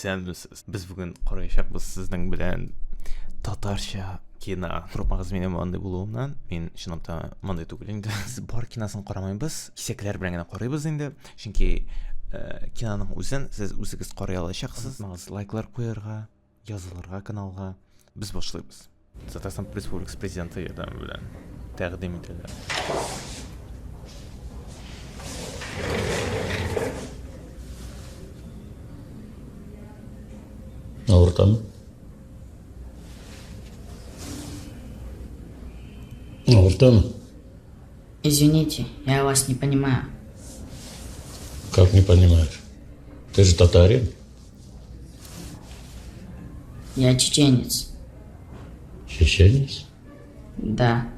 Исәнмесез. Без бүген караячакбыз сезнең белән татарча кино. Курыкмагыз минем андый булуымнан. Мин чынлап та мондый түгел инде. Без бар киносын карамыйбыз, кисәкләр белән генә карыйбыз инде. Чөнки киноның үзен сез үзегез карый алачаксыз. Онытмагыз лайклар куярга, язылырга каналга. Без башлыйбыз. Татарстан Республикасы Президенты ярдәме белән тәкъдим ителә. Авыртамы? Авыртамы? Извините, я вас не понимаю. Как не понимаешь? Ты же татарин. Я чеченец. Чеченец? Да.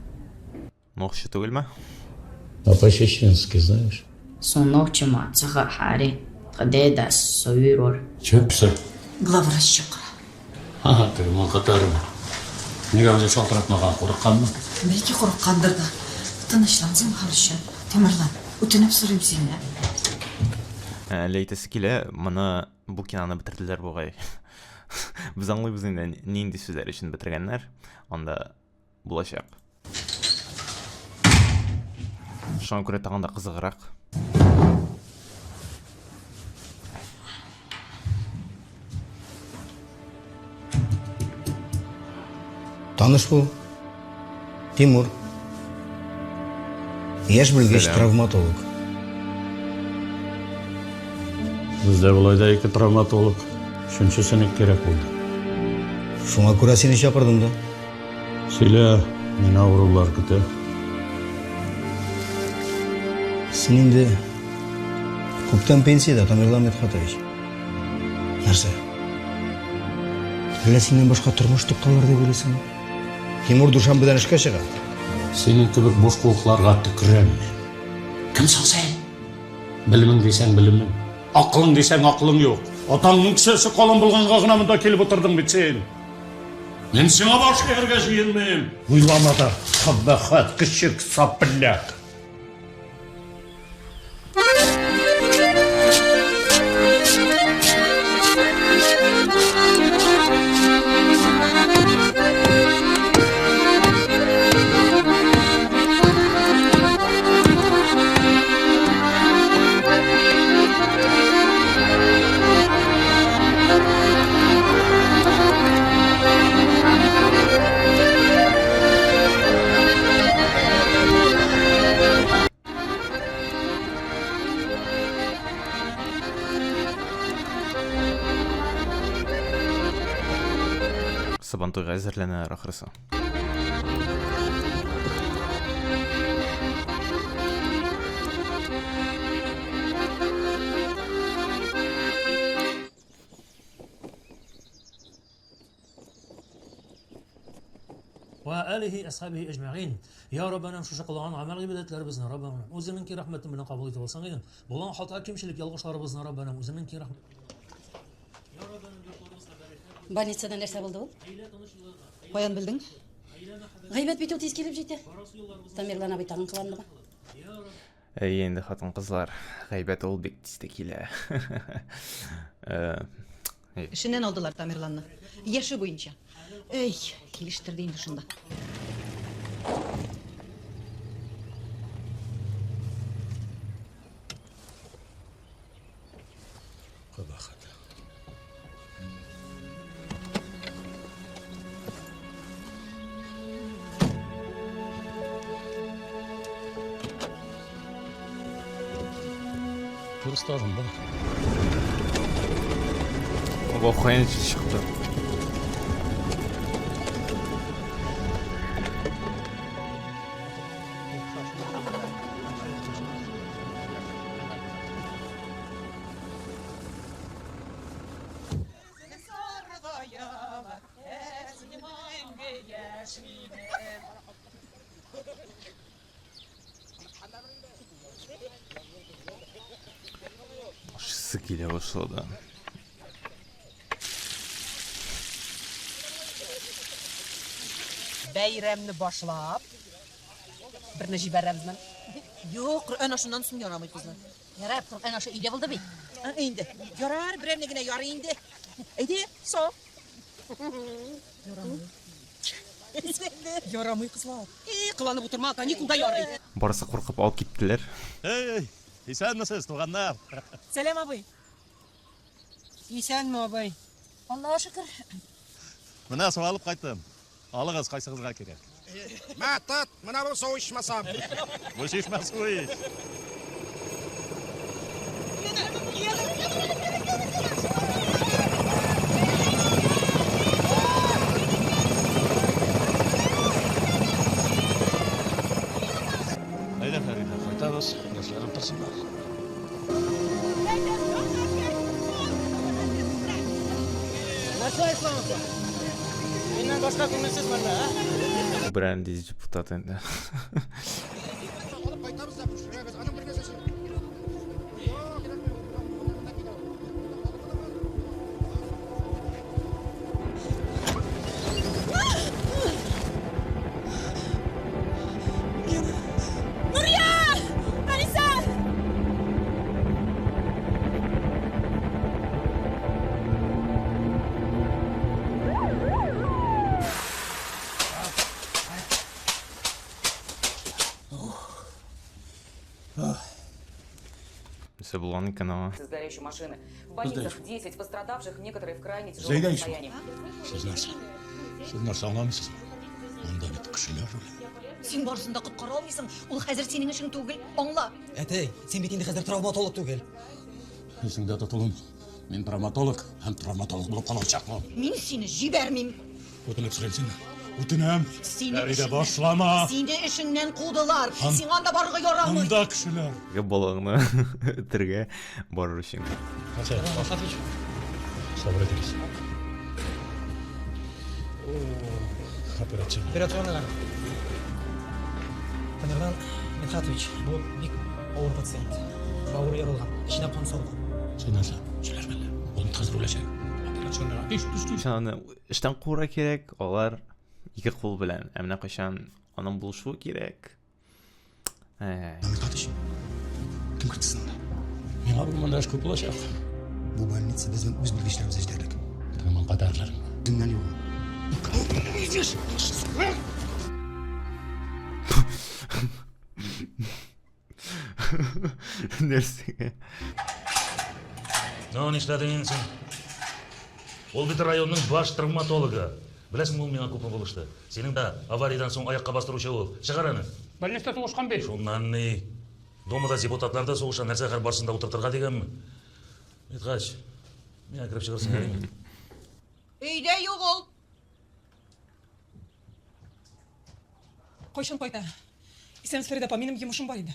Нохчы түгелме? А по-чеченски знаешь? Сунохчима цахахари. Кадеда союрор. Че писать? Главврач чакыра. Ага, теге мылкатарым. Нигә үзе шалтыратмаган, курыкканмы? Бәлки курыккандыр да. Тынычлан, зинһар өчен. Тимерлан, үтенеп сорыйм синнән. Әле әйтәсе килә, моны бу киноны бетерделәр бугай. Без аңлыйбыз инде нинди сүзләр өчен бетергәннәр. Анда булачак. Шуңа күрә тагын да кызыграк. Таныш бул. Тимур. Яшь белгеч травматолог. Бездә болай да ике травматолог. Өченчесе ник кирәк булды? Шуңа күрә сине чакырдым да. Сөйлә, мине авырулар көтә. Син инде күптән пенсиядә, Тамерлан Мидхатович. Нәрсә? Әллә синнән башка тормыш тукталыр дип уйлыйсыңмы? Тимур Душанбедан эшкә чыга. Синең кебек буш куыкларга төкерәм мин. Кем соң син? Белемең дисәң белемең, акылың дисәң акылың юк. Атаңның кесәсе калын булганга гына монда килеп утырдың бит син. Мин сиңа баш ияргә җыенмыйм. Уйлама да, кабахәт, кечек сопляк. Сабантуйга әзерләнәләр ахрысы. Ва алихи асхабихи әҗмәгин. Я Раббанам, шушы кылган гамәл гыйбадәтләребезне Раббанам, үзеңнең киң рәхмәтең белән кабул итеп алсаң идең. Булган хата, кимчелек, ялгышларыбызны Раббанам, үзеңнең киң рәхмәтең Больницада нәрсә булды ул? Каян белдең? Гайбәт бит ул тиз килеп җитә. Тамерлан абый тагын кыландымы? Әйе инде хатын-кызлар, гайбәт ул бик тиз тә килә. Э, Эшеннән алдылар Тамерланны. Яше буенча. Әй, килештерде инде шунда. Кабахәт. Туристларым бар. Бу каян чыкты? Ашысы килә башлады. Бәйрәмне башлап, берне җибәрәбезме? Юк, Коръән ашыннан соң ярамый, кызым. Ярар, Коръән ашы өйдә булды бит. Инде. Ярар, берәрне генә ярый инде. Әйдә, сау. Ярамый. Ярамый, кызлар. И, кыланып утырма, каникулда ярый. Барысы куркып алып киттеләр. Эй, исәнмесез, туганнар. Сәлам, абый. Исәнме, абый. Аллага шөкер. Менә су алып кайттым. Алыгыз, кайсыгызга кирәк. Мә, тот, менә бу су ичмасам. Бу чишмә суы ич. Әйдә, Фәридә, кайтабыз, яшьләр утырсыннар. Нәрсә, Ислам апа? Миннән башка күңелсез монда, а? Бренди депутат инде. Алып кайтабыз да пешерәбез. Аның бер нәрсәсе. Нурия! Алиса! Нәрсә булган икән аңа? С горящей машины. В больницах 10 пострадавших, некоторые в крайне тяжелом Зәйдә ич. состоянии. Сез нәрсә? Сез нәрсә аңламыйсызмы? Монда бит кешеләр үлә. Син барысын да коткара алмыйсың. Ул хәзер синең эшең түгел. Аңла. Әтәй, син бит инде хәзер травматолог түгел. Исеңдә тот, улым. Мин травматолог һәм травматолог булып калачакмын. Мин сине җибәрмим. Үтенеп сорыйм синнән. Үтенәм. Сине Фәридә, башлама. Сине эшеңнән кудылар. Ан- Сиңа анда барырга ярамый. Анда кешеләр. Балаңны этергә барыр өчен. Нәрсә? Сабыр итегез. Операция. Операционныйга. Тамерлан Мидхатович, бу бик авыр пациент. Бавыры ярылган, эченә кан сауган. Син нәрсә? Сөйләшмә әллә. Ул бит хәзер үләчәк. Операционныйга. Тиз, тиз, тиз. Кайчан аны эштән куырга кирәк, алар ике кул белән. Ә менә кайчан аның булышуы кирәк. Әй. Мидхатович, кем кертте сезне монда? Миңа бу монда эш күп булачак. Бу больница безнең үз белгечләребез җитәрлек. Тагын кадәрләр. Үзеңнән югы. Нәрсәгә? Ну, нишләдең инде син? Ул бит районның баш травматологы. Беләсеңме, ул миңа күпме булышты. Синең дә авариядән соң аякка бастыручы ул. Чыгар аны. Больниста сугышкан бит. Шуннан ни? Думада депутатлар да сугыша, нәрсә хәл барсын да утыртырга дигәнме? Мидхач, миңа кереп чыгырсың әле. Өйдә юк ул. Кайчан кайта? Исәнмесез, Фәридә апа, минем йомышым бар иде.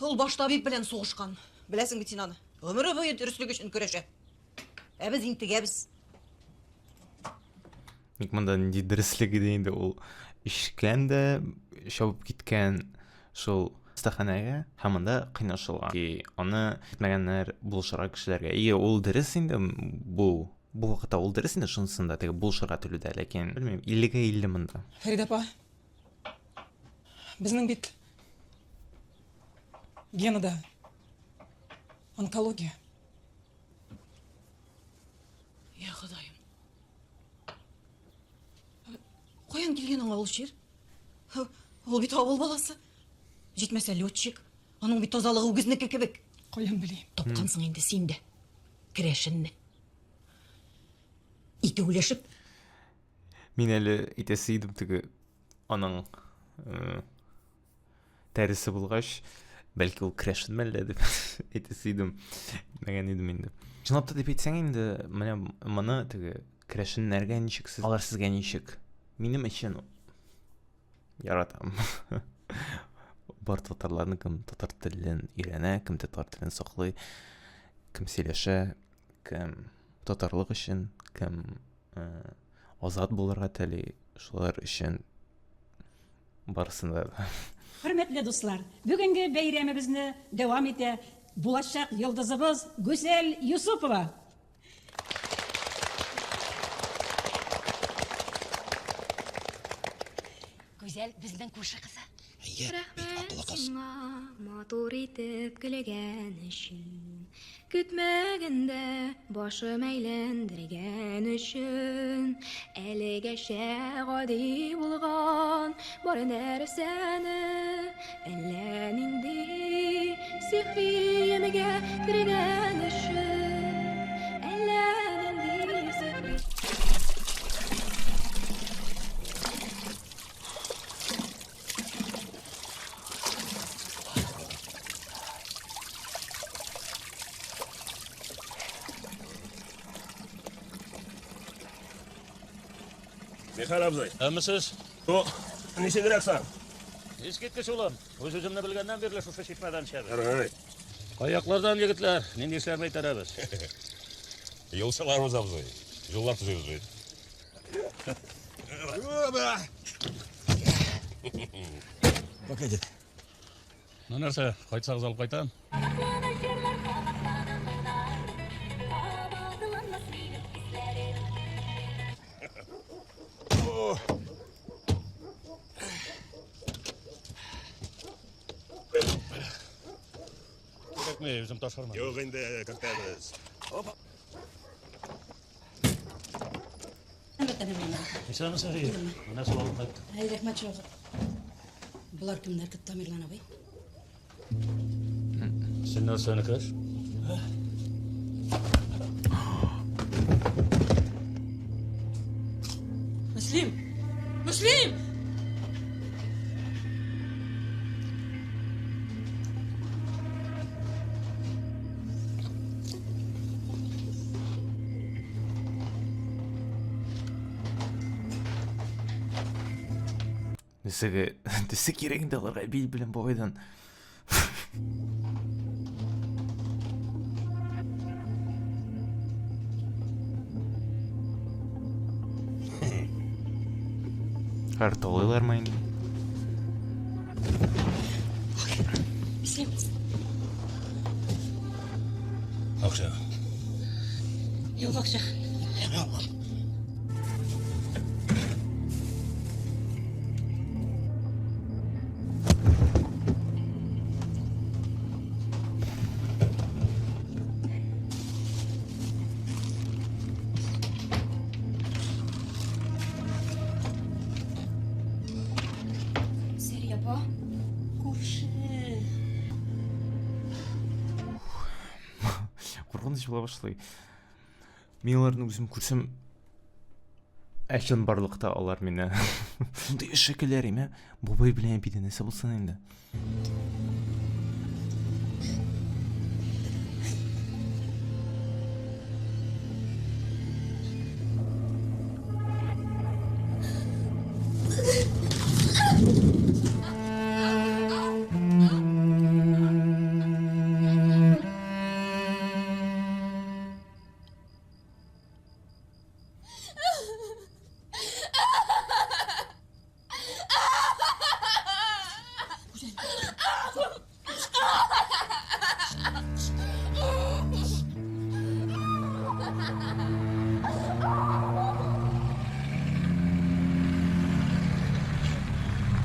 Ул баш табиб белән сугышкан. Беләсең бит син аны. Гомере буе дөреслек өчен көрәшә. Ә без интегәбез. Ник монда нинди дөреслек иде инде ул эчкән дә чабып киткән шул хастаханәгә һәм анда кыйнашылган. И аны итмәгәннәр булышырга кешеләргә. И ул дөрес инде бу бу вакытта ул дөрес инде шунысында теге булышырга телүдә, ләкин белмим, 50-гә 50 монда. Фәридә апа, безнең бит Генада онкология. Я Ходаем. Каян килгән аңа ул чир? Ул бит авыл баласы. Җитмәсә летчик. Аның бит тазалыгы үгезнеке кебек. Каян белим? Тапкансың инде син дә. Керәшенне. Икәүләшеп Мин әле әйтәсе идем теге аның тәресе булгач, бәлки ул керәшен мәллә дип әйтәсе идем. Әйтмәгән идем инде. Чынлап та дип әйтсәң инде, менә моны теге керәшеннәргә ничек сез, алар сезгә ничек? Минем өчен яратам. Бар татарларны кем татар телен өйрәнә, кем татар телен саклый, кем сөйләшә, кем татарлык өчен, кем азат булырга тели, шулар өчен барысын да. Хөрмәтле дуслар, бүгенге бәйрәмебезне дәвам итә булачак йолдызыбыз Гүзәл Юсупова. Гүзәл безнең күрше кызы. Рәхмәт сиңа матур итеп көлгән өчен. Көтмәгәндә башым әйләндергән өчен Әлегәчә гади булган бар нәрсәне Әллә нинди сихри ямьгә төргән өчен Әллә нинди сихри Михаил абзый. Әмесез? Бу ничегрәк соң? Искиткеч улым. Үз-үземне белгәннән бирле шушы чишмәдән эчәбез. Ярый. Кай яклардан, егетләр? Нинди эшләр майтарабыз? Юлчыларбыз, абзый. Юллар төзибез бит. Погоди. Ну нәрсә, кайтсагыз алып кайтам. Кирәкми, үзем ташырмын. Юк инде, кертәбез. Опа. Исәнмесез, Сәрия. Менә су алып кайттым. Әй, рәхмәт чыгы. Болар кемнәр көтте, Тамерлан абый? Син нәрсәне көш? Мөслим! Мөслим! Нәрсәгә төсе кирәк инде аларга әби белән бабайдан. Карталыйлармы инде? Мөслим! Акча. Юк акча. Сәрия апа. Күрше. Куркыныч була башлый. Мин аларны үзем күрсәм, ә чынбарлыкта алар мине шундый эшәкеләр име? Бабай белән әбидә нәрсә булсын инде?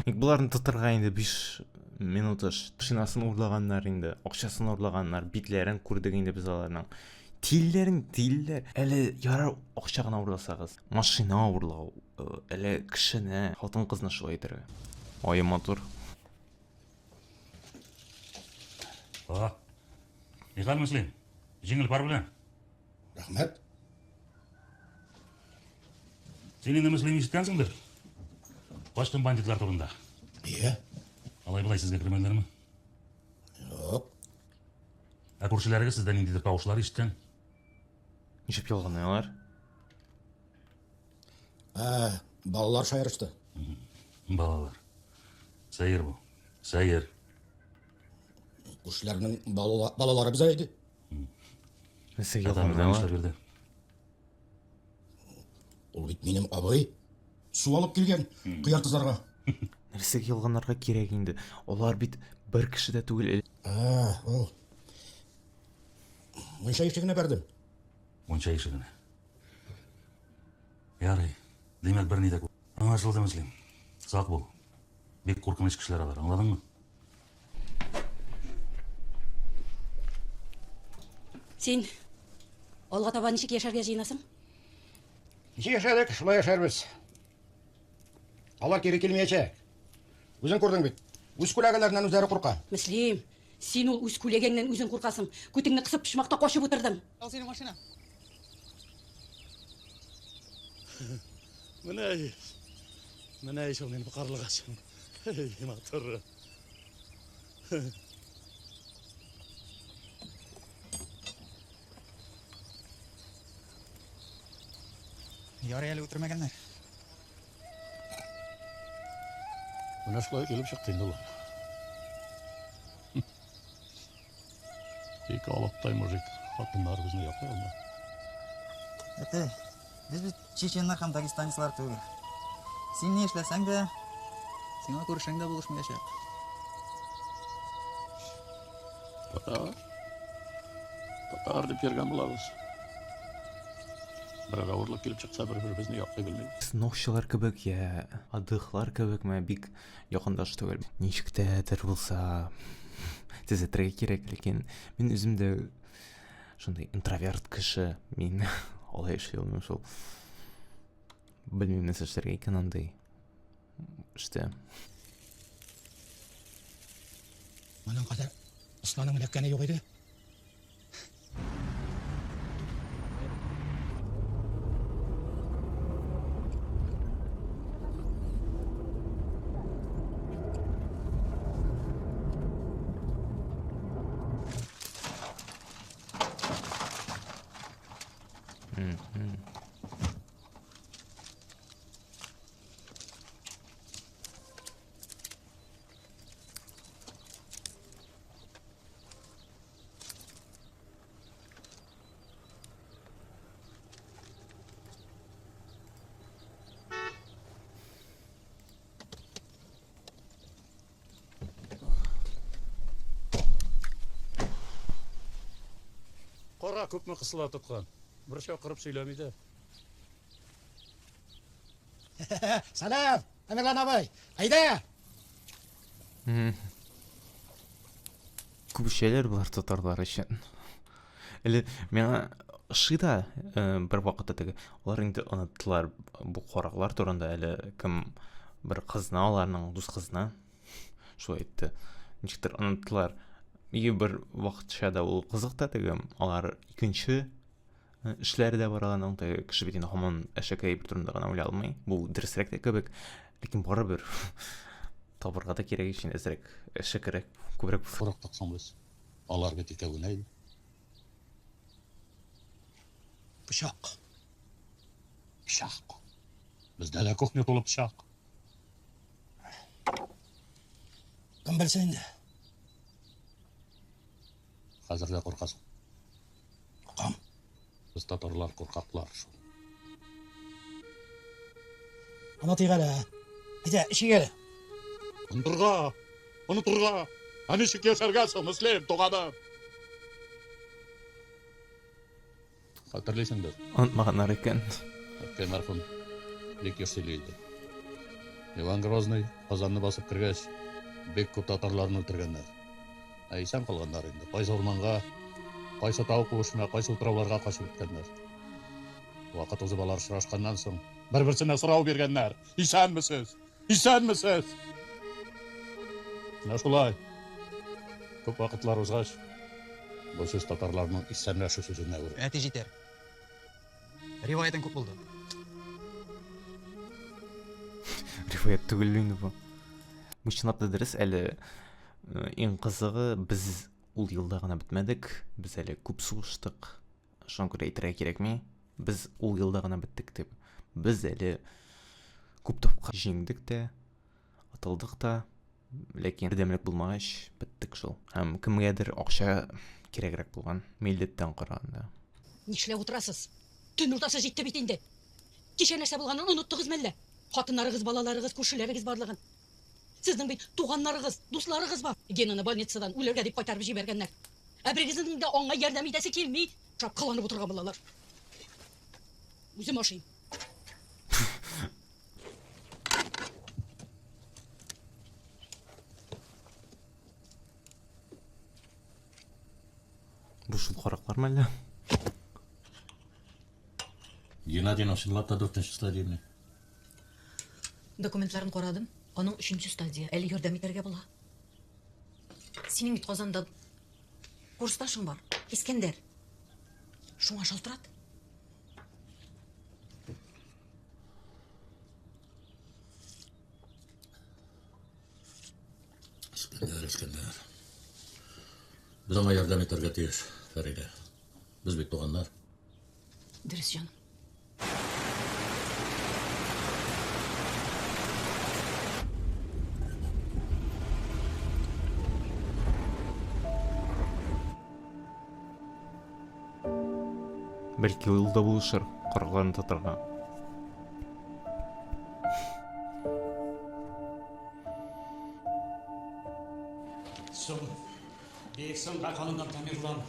Ник боларны тотарга инде 5 минут эш. Шинасын урлаганнар инде, акчасын урлаганнар, битләрен күрдек инде без аларның. Тилләрен тилләр. Әле ярар акча гына урласагыз, машина урлау, әле кешене, хатын-кызны шулай итәргә. Ай, матур. А. Нихәл, Мөслим? Җиңел пар белән. Рәхмәт. Син инде Мөслим ишеткәнсеңдер. Качкын бандитлар турында. Ие. Алай болай сезгә кермәделәрме? Юк. Ә күршеләрегез сездә ниндидер тавышлар ишеткән? Ничек ялганлыйлар? Ә, балалар шаярышты. Балалар. Сәер бу. Сәер. Күршеләрнең балалары бизә иде. Нәрсәгә Ә Тамерлан ялганлыйлар? нишләп йөрде? Ул бит минем абый. Су алып килгән кыяр тозарга. Нәрсәгә ялганларга кирәк инде? Алар бит бер кеше дә түгел. Ә, ул. Мунча ишегенә бәрдем. Мунча ишегенә. Ярый. Димәк, берни дә Аңлашылды, Мөслим. Сак бул. Бик куркыныч кешеләр алар, аңладыңмы? Син алга таба ничек яшәргә җыенасың? Ничек яшәдек, шулай яшәрбез. Алар кире килмәячәк. Үзең күрдең бит. Үз күләгәләреннән үзләре курка. Мөслим, син ул үз күләгәңнән үзең куркасың. Күтеңне кысып почмакта качып утырдың. Ал синең машина. Менә ич. Менә ич ул минем карлыгачым. Эй, матуры. Ярый әле үтермәгәннәр. Менә шулай килеп чыкты инде ул. Ике алаптай мужик хатыннарыбызны яклый алмады. Әтәй, без бит чеченнар һәм дагестанецлар түгел. Син ни эшләсәң дә, сиңа күршең дә булышмаячак. Татар. Татар дип йөргән булабыз. Берәр авырлык килеп чыкса, бер-беребезне яклый белмибез. Снохчылар кебек я адыхлар кебекме бик якындаш түгел. Ничек тә булса төзәтергә кирәк, ләкин мин үзем дә шундый интроверт кеше. Мин алай эшли алмыйм шул. Белмим нәрсә эшләргә икән андый эштә. Моның кадәр Осланың эләккәне юк иде. Кара, күпме кысыла тоткан. Бер чакырып сөйләми дә. Сәлам, Әмирлан абый. Әйдә! Күп эчәләр болар татарлар өчен. Әле миңа ошый да э, бер вакытта теге алар инде оныттылар бу караклар турында әле кем бер кызны аларның дус кызны шулай әйтте. Ничектер оныттылар. И бер вакытча да ул кызык та теге алар икенче э, эшләре дә бар аларның теге кеше бит инде һаман әшәке әйбер турында гына уйлый алмый. Бу дөресрәк тә кебек. Ләкин барыбер табырга да кирәк өчен әзрәк әшәкерәк күбрәк булса. Курыктык соң без. Алар бит икәү генә иде. Пычак. Пычак. Бездә дә кухня тулы пычак. Кем белсен инде. Хәзер дә куркасың. Куркам. Без татарлар куркаклар шул. Онытыйк әле. Әйдә, эчик әле. Онытырга! Онытырга! Ә ничек яшәргә соң, Мөслим, туганым? Хәтерлисеңдер. Онытмаганнар икән. Әткәй мәрхүм бик еш сөйли иде. Иван Грозный Казанны басып кергәч, бик күп татарларны үтергәннәр. Ә исән калганнар инде кайсы урманга, кайсы тау куышына, кайсы утрауларга качып беткәннәр. Вакыт узып алар очрашканнан соң, бер-берсенә сорау биргәннәр. Исәнмесез? Исәнмесез? Менә шулай. Күп вакытлар узгач, бу сүз татарларның исәнләшү сүзенә әверелде. Әти җитәр. Риваятең күп булды. Риваять түгел инде бу. Бу чынлап та дөрес әле э, иң кызыгы без ул елда гына бетмәдек. Без әле күп сугыштык. Шуңа күрә әйтергә кирәкми. Без ул елда гына беттек дип. Без әле күп тапкыр җиңдек тә, атылдык та, ләкин бердәмлек булмагач, беттек шул. Һәм кемгәдер акча кирәгрәк булган, милләттән караганда. Нишләп утырасыз? Төн уртасы җитте бит инде. Кичә нәрсә булганын оныттыгыз мәллә? Хатыннарыгыз, балаларыгыз, күршеләрегез барлыгын. Сезнең бит туганнарыгыз, дусларыгыз бар. Генаны больницадан үләргә дип кайтарып җибәргәннәр. Ә берегезнең дә аңа ярдәм итәсе килми. Шапкаланып утырган булалар. Үзем ашыйм. Бу шул караклар. Алачаклар мәллә? Геннадийның чынлап та дүртенче стадияме? Документларын карадым. Аның өченче стадия. Әле ярдәм итәргә була. Синең бит Казанда курсташың бар. Искәндәр. Шуңа шалтырат. Искәндәр, Искәндәр. Без аңа ярдәм итәргә тиеш, Фәридә. Без бит туганнар. Дөрес, җаным. Бәлки ул да булышыр каргаларны тотарга. Соң, бик соңга калынган Тамерлан.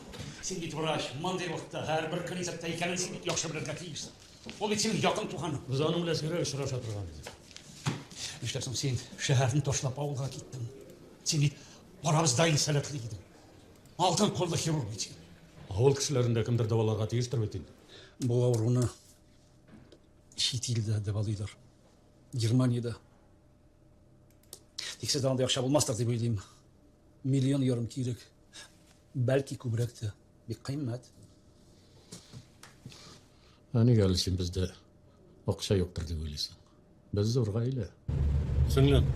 Син бит врач, мондый вакытта һәрбер көн исәптә икәнен син бит яхшы белергә тиешсең. Ул бит синең якын туганың. Без аның белән сирәк очраша торган идек. Нишләп соң син шәһәрне ташлап авылга киттең? Син бит барабызда иң сәләтле идең. Алтын куллы хирург бит син. Авыл кешеләрен дә кемдер дәваларга тиештер бит инде. Бу авыруны чит илдә дәвалыйлар. Германиядә. Тик сездә андый акча булмастыр дип уйлыйм. Миллион ярым кирәк. Бәлки күбрәк тә. Бик кыйммәт. Ә нигә әле син бездә акча юктыр дип уйлыйсың? Без зур гаилә. Сеңлем,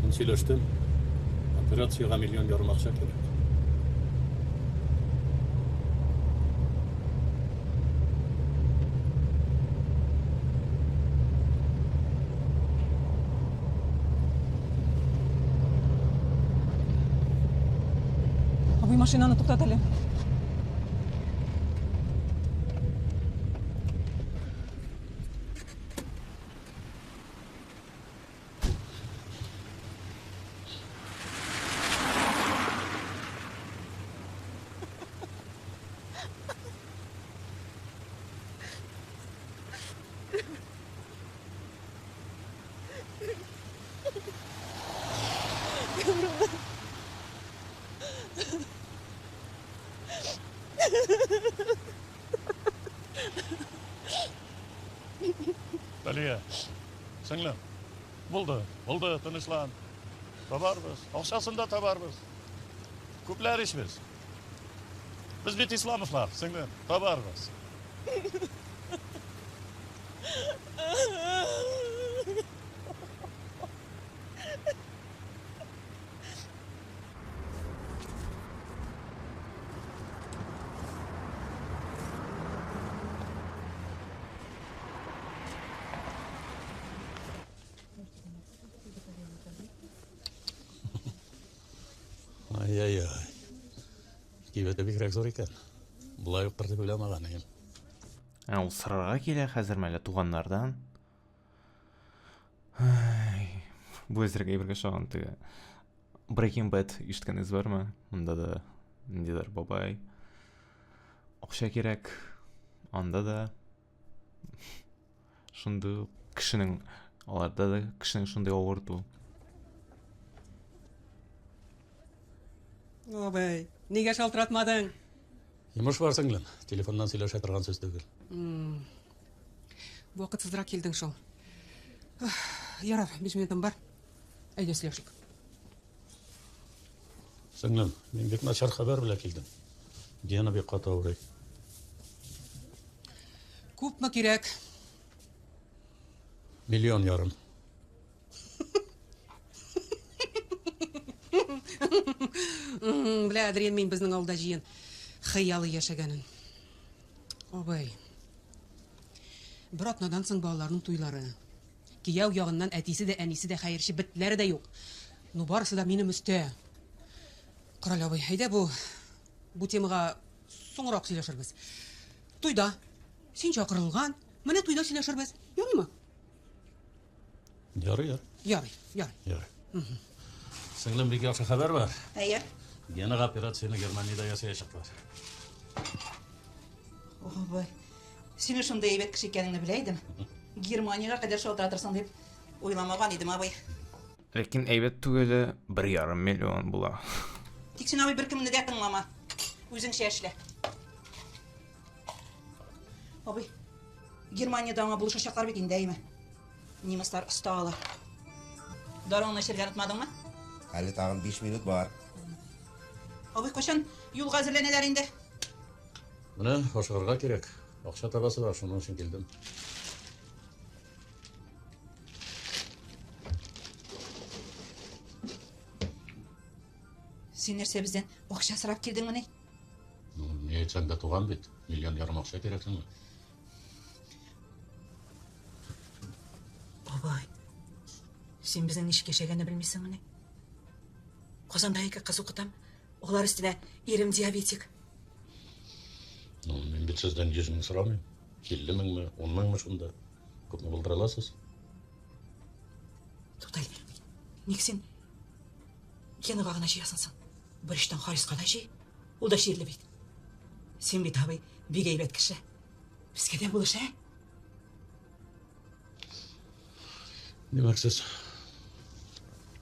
мин сөйләштем. Операциягә миллион ярым акча кирәк. Абый, машинаны туктат әле. Талия, сеңлем, булды, булды, тынычлан. Табарбыз, акчасын да табарбыз. Күпләр ич без. Без бит Исламовлар, сеңлем, табарбыз. Ай-яй-яй. Кибете бигрәк зур икән. Болай уктыр дип уйламаган идем. Ә ул сорарга килә хәзер мәле туганнардан. Ай, бу әзрәк әйбергә ошаган теге. Breaking Bad ишеткәнегез бармы? Монда да ниндидер бабай. Акча кирәк. Анда да шундый ук кешенең аларда да кешенең шундый авырту. Абый, нигә шалтыратмадың? Йомыш бар, сеңлем. Телефоннан сөйләшә торган сүз түгел. Вакытсызрак килдең шул. Ярар, 5 минутым бар. Әйдә сөйләшик. Сеңлем, мин бик начар хәбәр белән килдем. Гена бик каты авырый. Күпме кирәк? Миллион ярым. Белә Адриен мин безнең авылда җыен хыялы яшәгәнен. Абый. Бер атнадан соң балаларның туйлары. Кияү ягыннан әтисе дә, әнисе дә хәерче бетләре дә юк. Ну, барысы да минем өстә. Кораль абый, әйдә бу бу темага соңрак сөйләшербез. Туйда. Син чакырылган. Менә туйда сөйләшербез. Ярыймы? Ярый, ярый. Ярый, ярый. Ярый. Сеңлем, бик яхшы хәбәр бар. Әйе. Генага операцияне Германиядә ясаячаклар. Абый, синең шундый әйбәт кеше икәнеңне белә идем. Германиягә кадәр шалтыратырсың дип уйламаган идем, абый. Ләкин әйбәт түгеле, 1,5 миллион була. Тик син, абый, беркемне дә тыңлама. Үзеңчә эшлә. Абый, Германиядә аңа булышачаклар бит инде, әйме? Немецлар оста алар. Даруыңны эчәргә онытмадыңмы? Әле тагын 5 минут бар. Абый, кайчан юлга әзерләнәләр инде? Менә ашыгырга кирәк. Акча табасы бар, шуның өчен килдем. Син нәрсә бездән акча сорап килдеңмени? Ну, ни әйтсәң дә туган бит. Миллион ярым акча кирәк сиңа. Бабай, син безнең ничек яшәгәнне белмисеңмени? Казанда ике кыз укытам. Алар өстенә ирем диабетик. Ну, мин бит сездән 100 мең сорамыйм. 50 меңме, 10 меңме шунда. Күпме булдыра аласыз? Туктале, ник син Генага гына җыясың соң? Беречтән Хариска да җый. Ул да чирле бит. Син бит, абый, бик әйбәт кеше. Безгә дә булыш, ә? Димәк, сез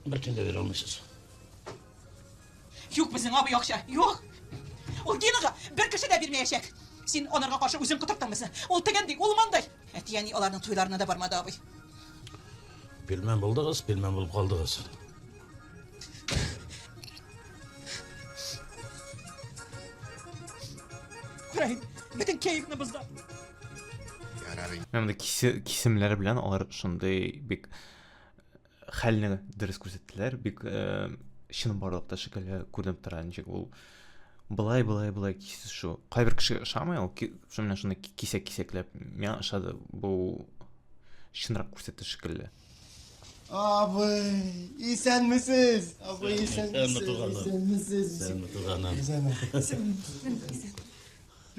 бер тиен дә бирә алмыйсыз. Юк безнең абый акча, юк. Ул Генага бер кеше дә бирмәячәк. Син анарга каршы үзең котырттың безне. Ул тегенди, ул мондый. Әти-әни аларның туйларына да бармады, абый. Пилмән булдыгыз, пилмән булып калдыгыз. Күрәйм, бөтен кәефне бозды. Менә монда кисемнәр белән алар шундый бик хәлне дөрес күрсәттеләр, бик чынбарлыкта шикелле күренеп тора, ничек ул былай, былай, былай кисешү. Кайбер кешегә ошамый ул, менә шундый кисәк-кисәкләп. Миңа ошады, бу чынрак күрсәтте шикелле. Абый, исәнмесез? Абый, исәнмесез? Исәнмесез? Исәнме, туганым? Исәнме.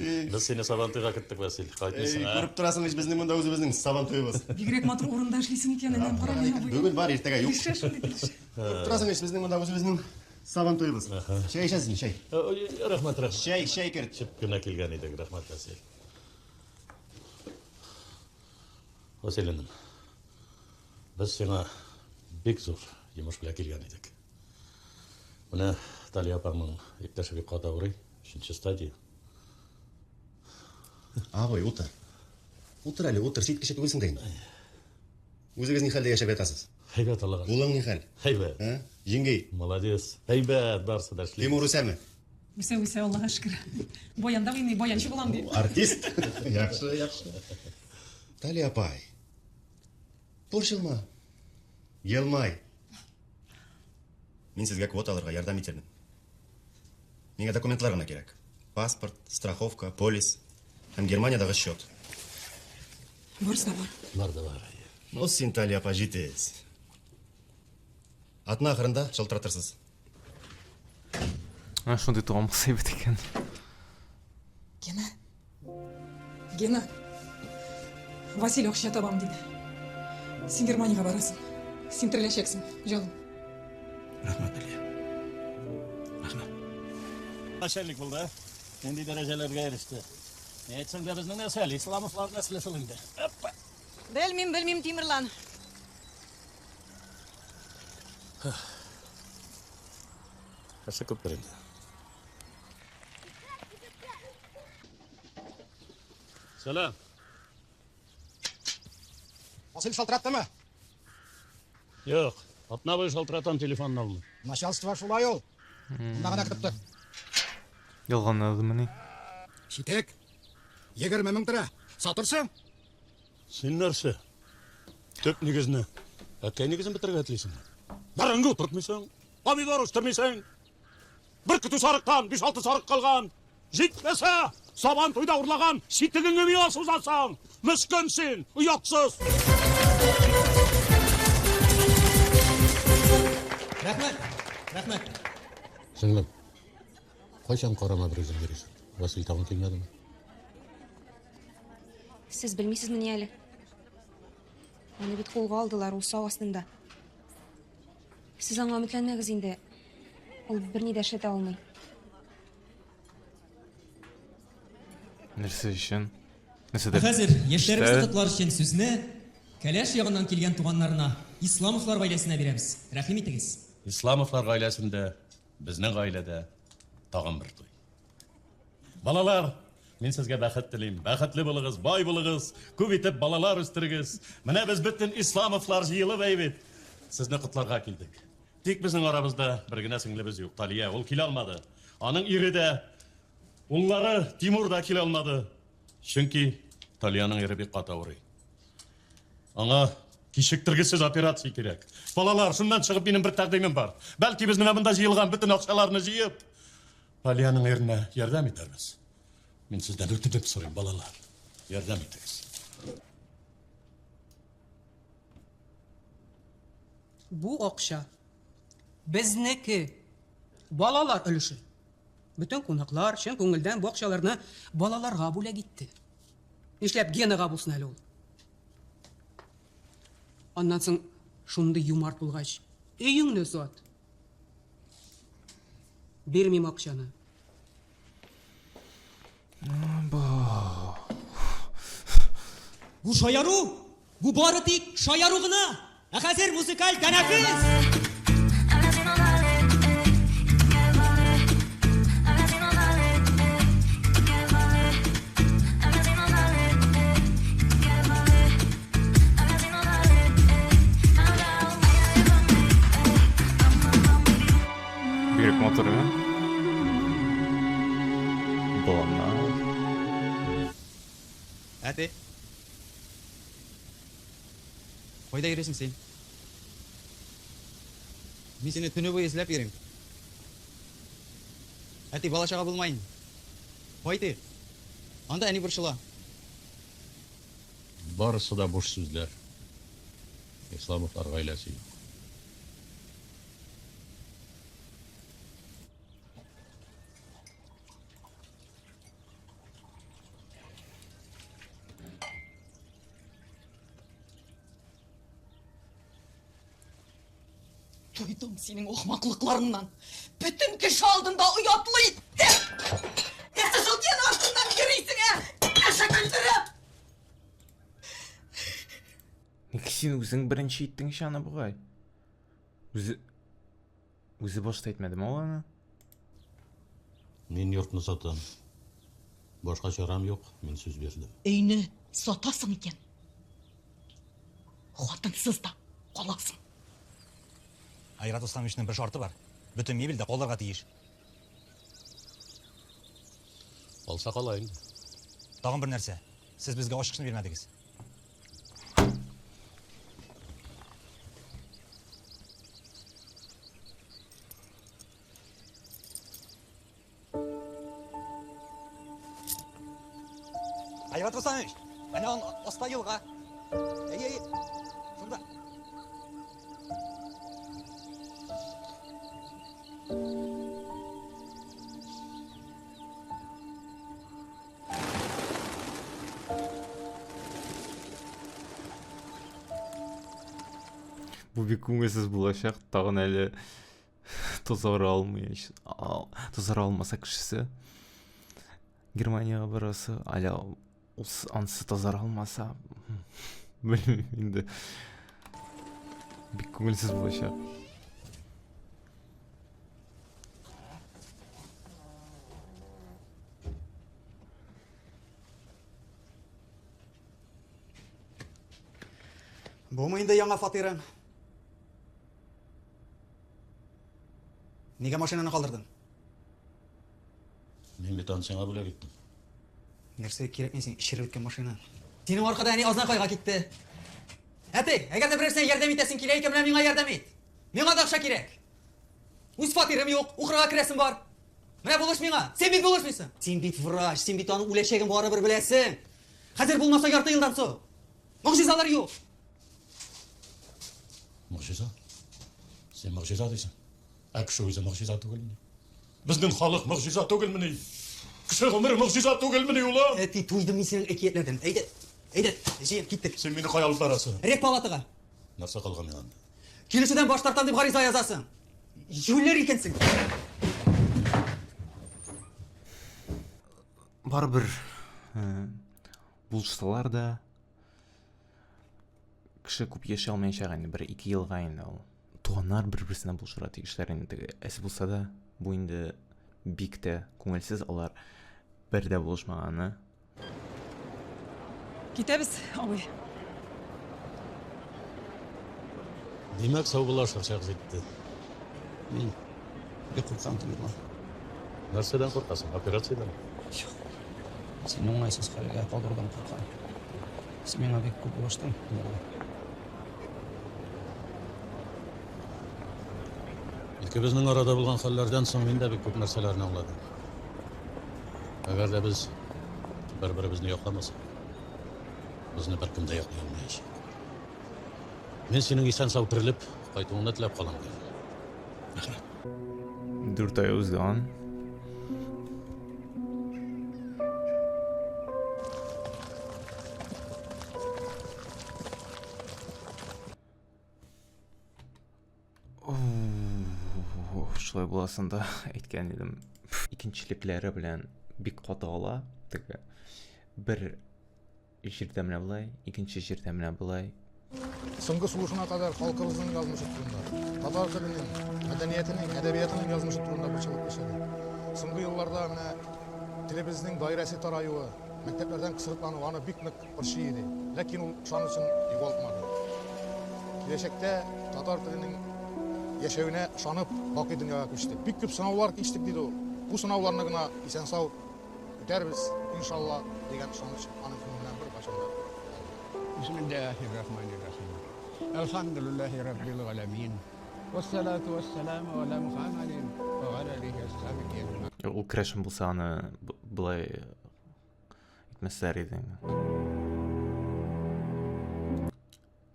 Без сине Сабантуйга көттек, Васил. Кайтмыйсың, а? Күреп торасың ич, безнең монда үзебезнең Сабантуебыз. Бигрәк матур урында эшлисең икән, энем, кара әле, абый. Бүген бар, иртәгә юк. Килешә шундый килешә. Күреп торасың ич, безнең монда үзебезнең Сабантуебыз. Чәй эчәсезме, чәй? Рәхмәт, рәхмәт. Чәй, чәй керт. Чып кенә килгән идек, рәхмәт, Васил. Васил энем, без сиңа бик зур йомыш белән килгән идек. Менә Талия апаңның иптәше бик каты авырый, өченче стадия. Абый, утыр. Утыр әле, утыр, син кеше түгелсең дә инде. Үзегез ни хәлдә яшәп ятасыз? Әйбәт, Аллага. Улың ни хәл? Әйбәт. Ә? Җиңги. Молодец. Әйбәт, барысы да эшли. Тимур үсәме? Үсә, үсә, Аллага шөкер. Баянда уйный, баянчы булам ди. Артист. Яхшы, яхшы. Талия апай. Борчылма. Елмай. Мин сезгә квота алырга ярдәм итермен. Миңа документлар гына кирәк. Паспорт, страховка, полис һәм Германиядагы счет. Барысы да бар. Бар да бар. Ну, син, Талия апа, җитез. Атна ахырында шалтыратырсыз. Менә шундый туган булса әйбәт икән. Гена. Гена. Василий акча табам диде. Син Германиягә барасың. Син тереләчәксең, җаным. Рәхмәт, Лилия. Рәхмәт. Начальник булды, а? Нинди дәрәҗәләргә иреште. Ни әйтсәң дә безнең нәсел, Исламовлар нәселе шул инде. Оппа. Белмим, белмим, Тимерлан. Кеше күптер инде. Сәлам. Васил шалтыраттымы? Юк, атна буе шалтыратам, телефонын алмый. Начальство шулай ул. Монда гына көтеп тор. Ялганладымыни? Читек. 20 мең тора. Сатырсың? Син нәрсә? Төп нигезне, әткәй нигезен бетерергә телисеңме? Бәрәңге утыртмыйсың, помидор үстермисең. Бер көтү сарыктан биш-алты сарык калган. Җитмәсә, сабан туйда урлаган читегеңне миңа сузасың. Мескен син, оятсыз. Рәхмәт, рәхмәт. Сеңлем, кайчан карама бер үзең йөрисең? Васил тагын килмәдеме? Сез белмисезмени әле? Аны бит кулга алдылар, ул сау астында. Сез аңа өметләнмәгез инде. Ул берни дә эшләтә алмый. Нәрсә өчен? Ә Нәрсәдер. хәзер яшьләребезне Эштә. котлар өчен сүзне Кәләш ягыннан килгән туганнарына, Исламовлар гаиләсенә бирәбез. Рәхим итегез. Исламовлар гаиләсендә, безнең гаиләдә тагын бер туй. Балалар, Мин сезгә бәхет телим. Бәхетле булыгыз, бай булыгыз, күп итеп балалар үстерегез. Менә без бөтен Исламовлар җыелып әй бит. Сезне котларга килдек. Тик безнең арабызда бер генә сеңлебез юк, Талия. Ул килә алмады. Аның ире дә, уллары Тимур да килә алмады. Чөнки Талияның ире бик каты авырый. Аңа кичектергесез операция кирәк. Балалар, шуннан чыгып минем бер тәкъдимем бар. Бәлки без менә монда җыелган бөтен акчаларны җыеп, Талияның иренә ярдәм итәрбез. Мин сездән үтенеп сорыйм, балалар. Ярдәм итегез. Бу акча безнеке. Балалар өлеше. Бөтен кунаклар чын күңелдән бу акчаларны балаларга бүләк итте. Нишләп Генага булсын әле ул? Аннан соң шундый юмарт булгач, өеңне сат. Бирмим акчаны. Бу шаяру! Бу бары тик шаяру гына! Ә хәзер музыкаль тәнәфес! Бигрәк матур, ә? Боланнар. Әти. Кайда йөрисең син? Мин сине төне буе эзләп йөрим. Әти, бала-чага булма инде. Кайтыйк. Анда әни борчыла. Барысы да буш сүзләр. Исламовлар гаиләсе юк. Туйдым синең ахмаклыкларыңнан. Бөтен кеше алдында оятлы иттең. Нәрсә шул Гена артыннан йөрисең, ә? Кеше көлдереп! Ник син үзең беренче иттең ич аны бугай? Үзе үзе башта әйтмәдеме ул аны? Мин йортны сатам. Башка чарам юк, мин сүз бирдем. Өйне сатасың икән, хатынсыз да каласың. Айрат Усламовичның бер шарты бар. Бөтен мебель дә калырга тиеш. Калса кала инде. Тагын бер нәрсә. Сез безгә ачкычны бирмәдегез. Айрат Русланович, әнә он аста елга. Әй, әй, шунда. Бу бик күңелсез булачак, тагын әле тазара алмый, тазара алмаса кешесе Германиягә барасы, әле ансы тазара алмаса, белмим инде. Бик күңелсез булачак. Бумы инде яңа фатирың? Нигә машинаны калдырдың? Мин бит аны сиңа бүләк иттем. Нәрсә кирәкми син череп беткән машина. Синең аркада әни Азнакайга китте. Әти, әгәр дә берәрсенә ярдәм итәсең килә икән, менә миңа ярдәм ит. Миңа да акча кирәк. Үз фатирым юк, укырга керәсем бар. Менә булыш миңа. Син бит булышмыйсың. Син бит врач, син бит аның үләчәген барыбер беләсең. Хәзер булмаса ярты елдан соң. Могҗизалар юк. Могҗиза? Син могҗиза дисең. Ә кеше үзе могҗиза түгелмени? Безнең халык могҗиза түгелмени? Кеше гомере могҗиза түгелмени, улым? Әти, туйдым мин синең әкиятләрдән. Әйдә, әйдә, җыен, киттек. Син мине кая алып барасың? Рек палатага. Нәрсә калган миңа анда? Килешүдән баш тартам дип гариза язасың. Юләр икәнсең. Барыбер э, булышсалар да кеше күп яши алмаячак инде бер ике елга инде ул туганнар бер берсенә булышырга тиешләр инде теге әз булса да бу инде бик тә күңелсез алар. Бер дә булышмаганы. Китәбез, абый. Димәк, саубуллашыр чак җитте. Мин бик куркам, Тимерлан. Нәрсәдән куркасың? Операциядән? Юк. Сине уңайсыз хәлгә калдырудан куркам. Син миңа бик күп булыштың, Тимерлан. Икебезнең арада булган хәлләрдән соң мин дә бик күп нәрсәләрне аңладым. Әгәр дә без бер-беребезне якламасак, безне беркем дә яклый алмаячак. Мин синең исән-сау терелеп кайтуыңны теләп калам, Гел. Рәхмәт. Дүрт ай узган. Шулай буласын да әйткән идем. Икенчелекләре белән бик каты ала. Теге бер җирдә менә болай, икенче җирдә менә болай. Соңгы сулышына кадәр халкыбызның язмышы турында, татар теленең, мәдәниятенең, әдәбиятының язмышы турында борчылып яшәде. Соңгы елларда менә телебезнең даирәсе тараюы, мәктәпләрдән кысрыклануы аны бик нык борчый иде. Ләкин ул ышанычын югалтмады. Киләчәктә татар теленең яшәвенә ышанып, бакый дөньяга күчте. Бик күп сынаулар кичтек, диде ул. Бу сынауларны гына исән-сау үтәрбез, иншалла, дигән ышаныч аның күңеленнән беркайчан да Бисмиллахир-рахманир-рахим. Әлхәмдүлилләһи раббил галәмин. Вассалату вассаламу аля Мухаммадин ва аля алихи асхабихи әҗмәгин. Ул керәшен булса аны болай итмәсләр иде.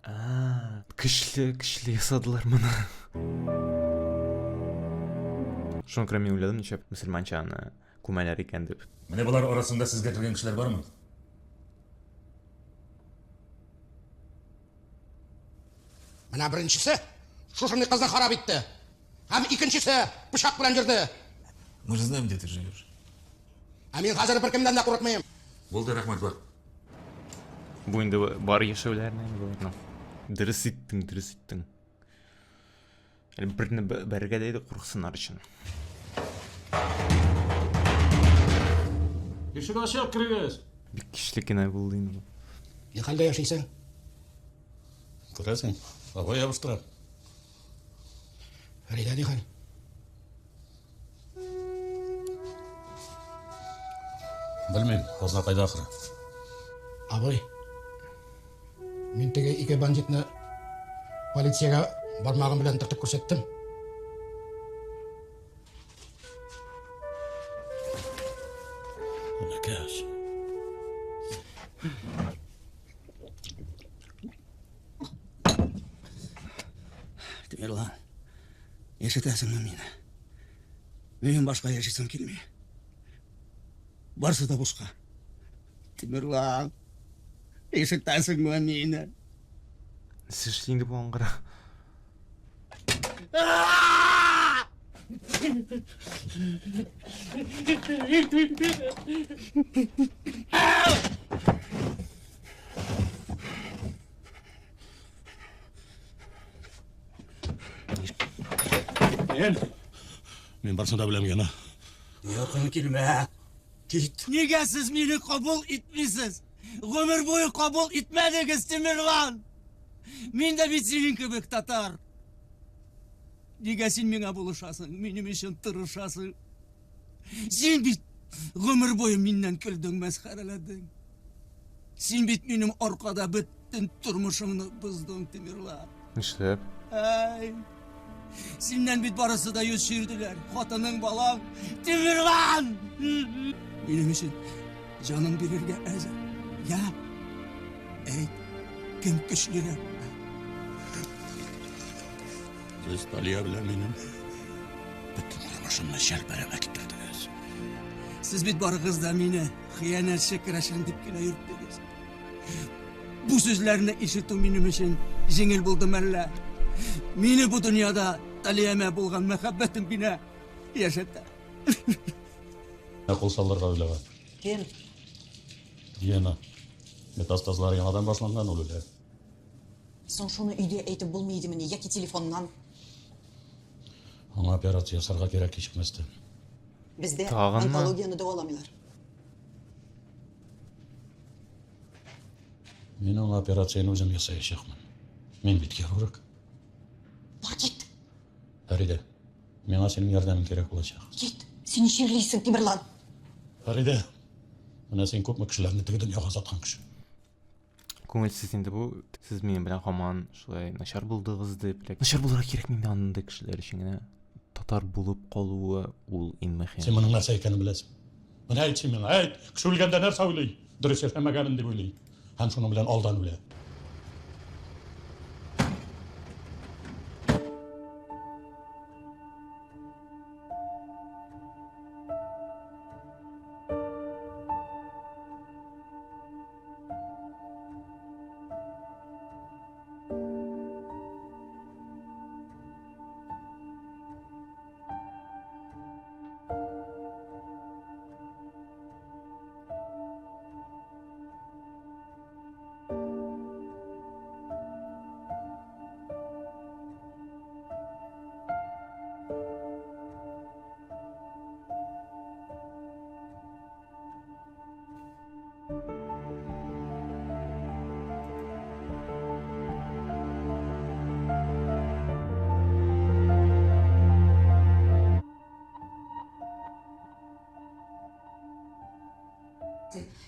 А, көчле, көчле ясадылар моны. Шуңа күрә мин уйладым, нишләп мөселманча аны күмәләр икән дип. Менә болар арасында сезгә кергән кешеләр бармы? Менә беренчесе шушындый кызны харап итте. Һәм икенчесе пычак белән йөрде. Мы же знаем, где ты живешь. Ә мин хәзер беркемнән дә курыкмыйм. Булды, рәхмәт, бар. Бу инде бар яшәүләрне инде боларның. Дөрес иттең, дөрес иттең. Әле берне бәрергә дә иде курыксыннар өчен. Ишек ачык, керегез. Бик көчле кино булды инде. Ни хәлдә яшисең? Күрәсең, бабай ябыштыра. Фәридә ни хәл? Белмим, казна кайда ахыры. Абый, мин теге ике бандитны полициягә бармагым белән төртеп күрсәттем. Энекәш. Тимерлан, ишетәсеңме мине? Минем башка яшисем килми. Барсы да бушка. Тимерлан, ишетәсеңме мине? Сез инде бу аңгыра. Мин, мин барсын да беләм, Гена. Якын килмә. Кит. Нигә сез мине кабул итмисез? Гомер буе кабул итмәдегез, Тимерлан! Мин дә бит синең кебек татар. Нигә син миңа булышасың, минем өчен тырышасың? Син бит гомер буе миннән көлдең, мәсхәрәләдең. Син бит минем аркада бөтен тормышыңны боздың, Тимерлан. Нишләп? Әй, синнән бит барысы да йөз чөерделәр. Хатының, балаң. Тимерлан! Минем өчен җаның бирергә әзер. Я, әйт, кем көчлерәк? Сез Талия белән минем бөтен тормышымны чәлпәрәмә китердегез. Сез бит барыгыз да мине хыянәтче керәшен дип кенә йөрттегез. Бу сүзләрне ишетү минем өчен җиңел булды мәллә? Мине бу дөньяда Талиямә булган мәхәббәтем генә яшәтә. Ә кул салырга уйлаган. Кем? Гена. Метастазлар яңадан башланган ул үлә. Соң шуны өйдә әйтеп булмый идемени яки телефоннан? Аңа операция ясарга кирәк кичекмәстән. Бездә Тагынмы? онкологияне дәваламыйлар. Мин аңа операцияне үзем ясаячакмын. Мин бит хирург. Бар кит. Фәридә, миңа синең ярдәмең кирәк булачак. Кит. Син чирлисең, Тимерлан. Фәридә, менә син күпме кешеләрне теге дөньяга озаткан кеше. Күңелсез инде бу. Сез минем белән һаман шулай начар булдыгыз дип. Начар булырга кирәкми инде андый кешеләр өчен генә. Татар булып калуы ул иң мөһим. Син моның нәрсә икәнен беләсең. Менә әйт син миңа, әйт! Кеше үлгәндә нәрсә уйлый? Дөрес яшәмәгәнмен дип уйлый. Һәм шуның белән алдан үлә.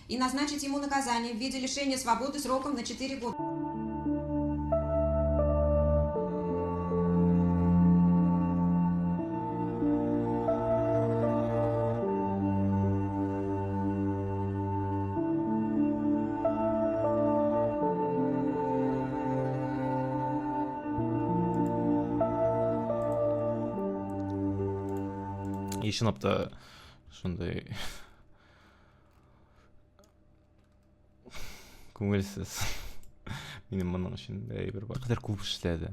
И назначить ему наказание в виде лишения свободы сроком на 4 года. И чынлап та шундый күңелсез. Минем моның өчен дә әйбер бар. Кадәр күп эшләде.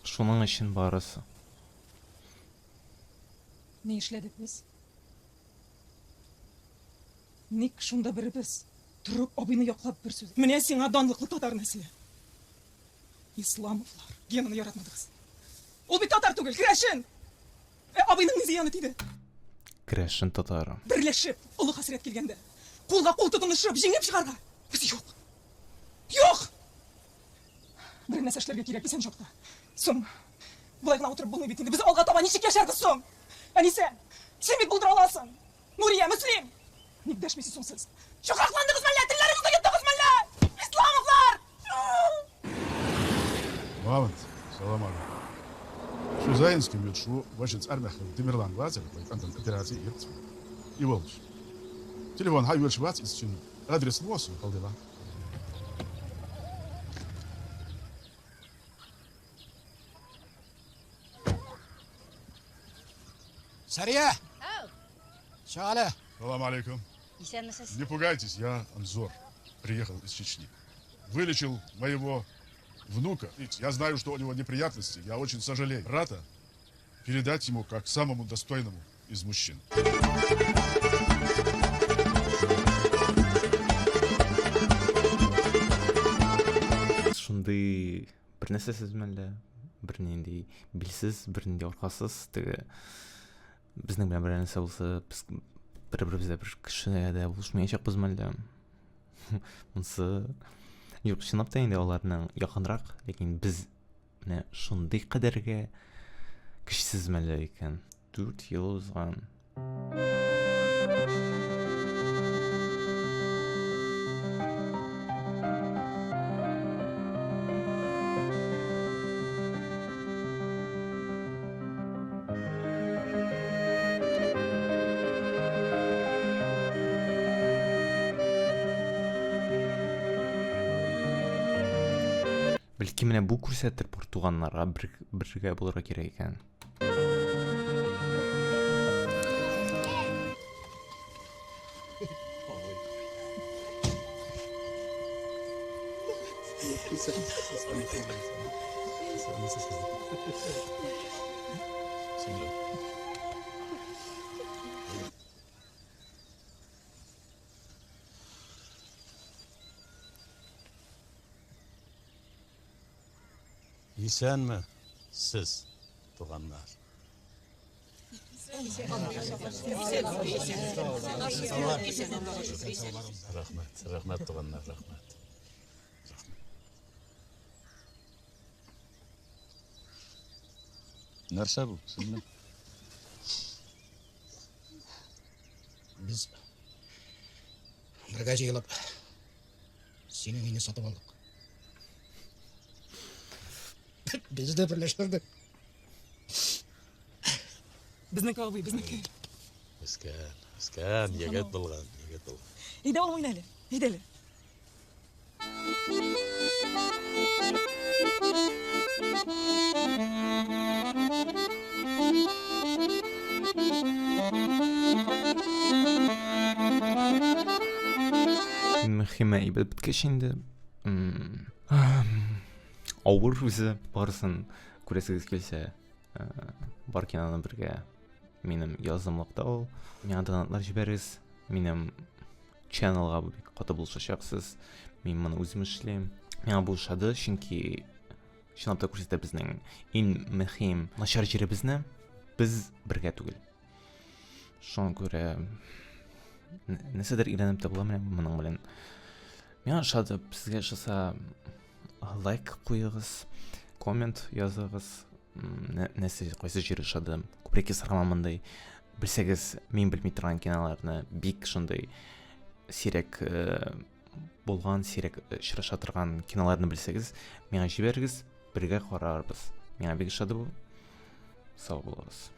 Шуның өчен барысы. Ни эшләдек без? Ник шунда беребез торып абыйны яклап бер сүз. Менә сиңа данлыклы татар нәселе. Исламовлар. Генаны яратмадыгыз. Ул бит татар түгел, керәшен! Ә абыйның ни зыяны тиде? Керәшен татары. Берләшеп, олы хәсрәт килгәндә, кулга кул тотынышып, җиңеп чыгарга. Без юк. Юк! Бер нәрсә эшләргә кирәк исән чакта. Соң, болай гына утырып булмый бит инде. Без алга таба ничек яшәрбез соң? Әнисә, син бит булдыра аласың. Нурия, Мөслим! Ник дәшмисез соң сез? Чукракландыгыз мәллә? Телләрегезне йоттыгыз мәллә? Исламовлар! Мамонт, салам алейкум. Шу Заинским ют шу вашиц армяхын Тимирлан Вазер, антон операция ет. И волч. Телефон хай вельш вац из чин адрес лосу халдела. Сария! Чык әле! Салам алейкум. Исәнмесез. Не пугайтесь, я Анзор. Приехал из Чечни. Вылечил моего внука. Я знаю, что у него неприятности. Я очень сожалею. Брата передать ему как самому достойному из мужчин. Шундый бер нәрсәсез мәллә, бернинди билсез, бернинди аркасыз теге безнең белән берәр нәрсә булса, без бер-беребездә бер кешегә дә булышмаячакбыз мәллә. Монысы юк, чынлап та инде аларның якынрак, ләкин без менә шундый кадәргә көчсез мәллә икән. 4 ел узган. Бәлки менә бу күрсәтер бар туганнарга бер, бергә булырга кирәк икән. Исәнме сез, туганнар. Рәхмәт, рәхмәт, туганнар, рәхмәт. Нәрсә бу, сеңлем? Без бергә җыелып синең өйне сатып алдык. Без дә берләштердек. Безнеке, абый, безнеке. Үскән, үскән, егет булган, егет булган. Әйдә, улым, уйна әле. Әйдә әле. Мөхиме әйбәт беткәч инде. Авыр үзе барысын күрәсегез килсә, э, бар киноны бергә минем язымлыкта ул. Миңа донатлар җибәрегез. Минем ченнелга бик каты булышачаксыз. Мин моны үзем эшлим. Миңа бу ошады, чөнки чынлап та күрсәтә безнең иң мөһим начар җиребезне. Без бергә түгел. Шуңа күрә нәрсәдер өйрәнеп тә була менә моның белән. Миңа ошады, сезгә ошаса лайк куегыз, коммент языгыз, нәрсә кайсы җире ошады. Күбрәк ясарга мондый. Белсәгез, мин белми торган киноларны бик шундый сирәк э, булган, сирәк очраша торган киноларны белсәгез, миңа җибәрегез, бергә карарбыз. Миңа бик ошады бу. Сау булыгыз.